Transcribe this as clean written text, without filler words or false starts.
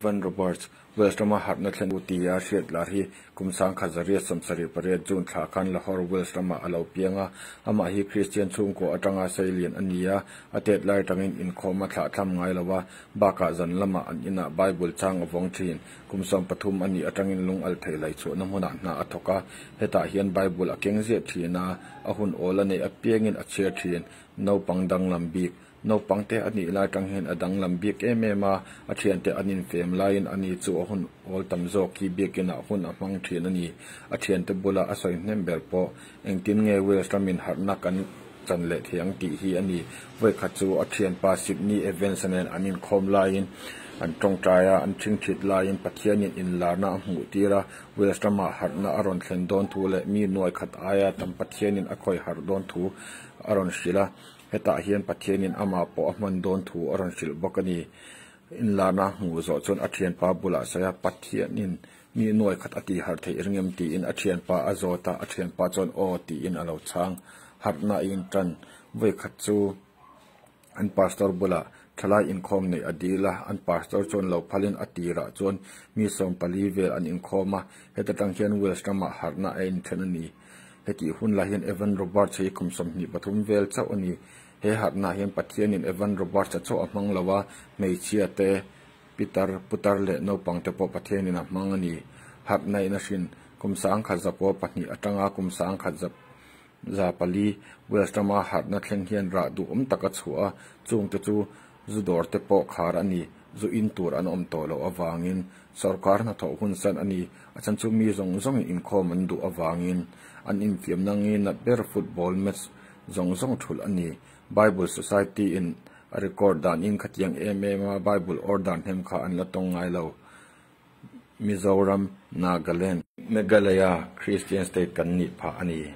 Evan Roberts, Wales rama harhna thlen u tia hriat lar hi kum 1978 June thla khan Lahore, Wales ramah a lo piang a. Amah hi Kristian chhungkaw atanga seilian a ni a, a tet lai atangin inkhawm a thlahthlam ngai lo a, bakah zan lamah an inah Bible chang a vawng thin. Kum 13 a nih atangin lung al thei lei chhuahna hmunah hna a thawk a, hetah hian Bible a keng ziah thin a, a hun awl a neih apiangin a chhiar thin. Naupang danglam bik. Naupangte a nih lai atang hian a danglam bik em em a, a thiante an infem laiin ani chu a hun awl tam zawk hi biakinah hun a hmang thin a ni. A thiante bula a sawi hnem ber pawh engtin nge Wales ramin harhna kan chan leh thei ang tih hi a ni. Vawikhat chu a thianpa Sydney Evans-a nen an inkhawm laiin an tawngtai a, an thingthit laiin Pathianin inlarna a hmuh tir a, Wales ramah harhna a rawn thlen dawn thu leh mi nuai khat aia tam Pathianin a khawih harh dawn thu a rawn hrilh a. Hetah hian Pathianin amah pawh a hman dawn thu a rawn hrilh bawk a ni. Inlarna hmuh zawh chuan a thianpa bulah sawi a, Pathianin mi nuai khat a tih harh theih ring em tiin a thianpa a zawt a, a thianpa chuan aw tiin a lo chhang. Harhna a intan. Vawi khat chu an pastor bulah thalai inkhawm neih a dil a, an pastor chuan lo phalin a tirah chuan mi 14 vel an inkhawm a, heta tang hian Wales ramah harhna a inthen a ni. Hetih hun lah hian Evan Roberts hi kum 23 vel chauh a ni. He harhnaah hian Pathianin Evan Roberts-a chauh a hmang lo a, hmeichhia te, pitar, putar leh naupang te pawh Pathianin a hmang a ni. Harhna in a hrin kum 1902 atanga kum 1904 Wales rama harhna thleng hian rah duhawm tak a chhuah a, chungte chu zu dawr te pawh khar a ni. Zu in tur an awm tawh loh avangin Sorkar hnathawh hun san a ni. A chhan chu mi zawng zawngin inkhawm an duh avangin an infiamna nge nat ber football match zawng zawng thulh a ni. Bible Society in a record danin khatiang em em a Bible order hnem kha an la tawng ngai lo. Mizoram, Nagaland, Meghalaya Christian state kan nih phah a ni.